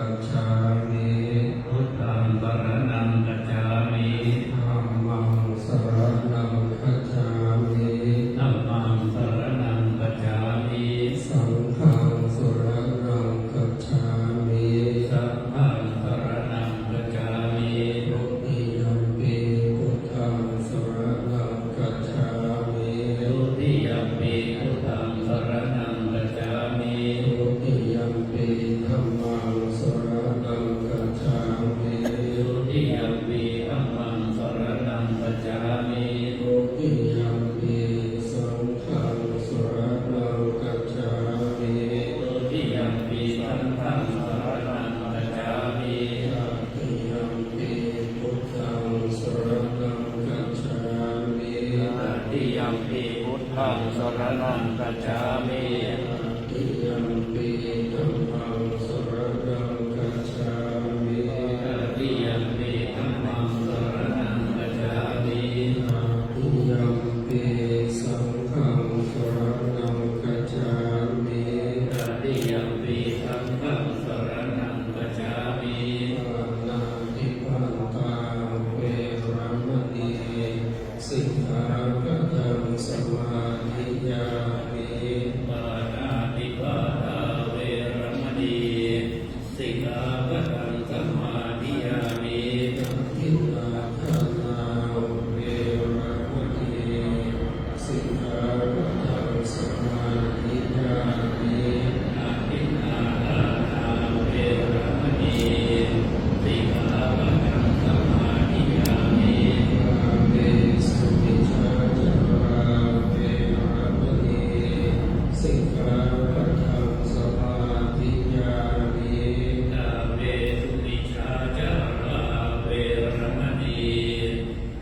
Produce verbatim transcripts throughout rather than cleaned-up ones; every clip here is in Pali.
gacchāmi. Buddhaṃ saraṇaṃ gacchāmi. Dhammaṃ saraṇaṃ gacchāmi. Dhammaṃ saraṇaṃ gacchāmi. Saṅghaṃ saraṇaṃ gacchāmi. Saṅghaṃ saraṇaṃ gacchāmi. Dutiyampi buddhaṃ saraṇaṃ gacchāmi. Dutiyampi buddhaṃ saraṇaṃ gacchāmi. Dutiyampi dhammaṃ saraṇaṃ gacchāmi. Dutiyampi dhammaṃ saraṇaṃ gacchāmi. Dutiyampi saṅghaṃ saraṇaṃ gacchāmi. Dutiyampi saṅghaṃ saraṇaṃ gacchāmi. Tatiyampi buddhaṃ saraṇaṃ gacchāmi. Tatiyampi buddhaṃ saraṇaṃ gacchāmi. Tatiyampi dhammaṃ saraṇaṃ gacchāmi. Tatiyampi dhammaṃ saraṇaṃ gacchāmi. Tatiyampi saṅghaṃ saraṇaṃ gacchāmi. Tatiyampi saṅghaṃ saraṇaṃ gacchāmi. Pāṇātipātā veramaṇī sikkhāpadaṃ samādiyāmi. Pāṇātipātā veramaṇī sikkhāpadaṃ samādiyāmi. Adinnādānā veramaṇī sikkhāpadaṃ samādiyāmi. Adinnādānā veramaṇī sikkhāpadaṃ samādiyāmi. Kāmesu micchācārā veramaṇī sikkhāpadaṃ samādiyāmi. Kāmesu micchācārā veramaṇī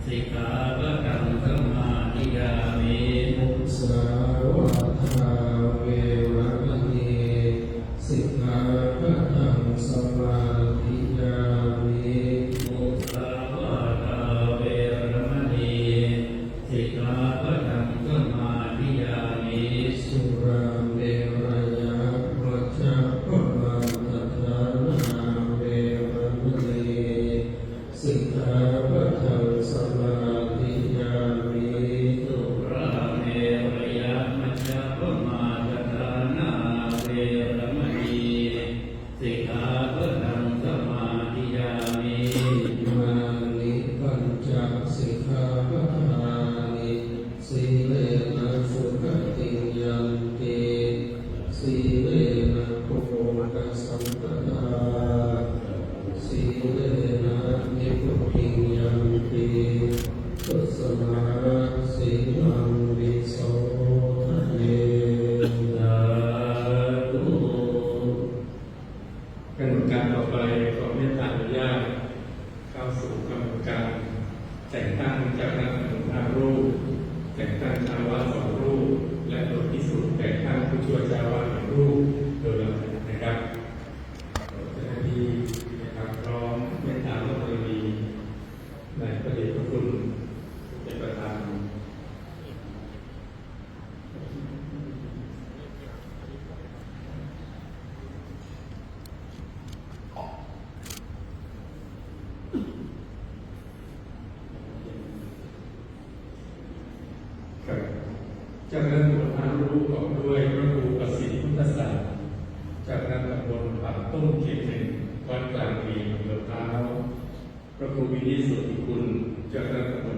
sikkhāpadaṃ samādiyāmi. Musāvādā veramaṇī sikkhāpadaṃ samādiyāmi. Musāvādā veramaṇī sikkhāpadaṃ samādiyāmi. Surāmerayamajjapamādaṭṭhānā veramaṇī sikkhāpadaṃ samādiyāmi. Surāmerayamajjapamādaṭṭhānā veramaṇī sikkhāpadaṃ samādiyāmi. Imāni pañca sikkhāpadāni. Sīlena sugatiṃ yanti, sīlena bhogasampadā, sīlena nibbutiṃ yanti, tasmā sīlaṃ visodhaye. Sādhu. กำหนดการต่อไปขอเมตตาอนุญาตเข้าสู่กำหนดการแต่งตั้งเจ้าคณะตำบลห้ารูป แต่งตั้งเจ้าอาวาสสองรูป และโดยพิเศษแต่งตั้งผู้ช่วยเจ้าอาวาสหนึ่งรูป โดยลำดับนะครับ ขอเจ้าหน้าที่นะครับ พร้อมเมตตามอบารมีในพระเดชพระคุณผู้เป็นประธาน ครับ เจ้าคณะตำบลห้ารูปประกอบด้วยพระครูประสิทธิ์พุทธศาสตร์ เจ้าคณะตำบลปากต้นเขตหนึ่ง วัดกลางเวียง อำเภอพร้าว พระครูวินิจสุทธิคุณ เจ้าคณะตำบล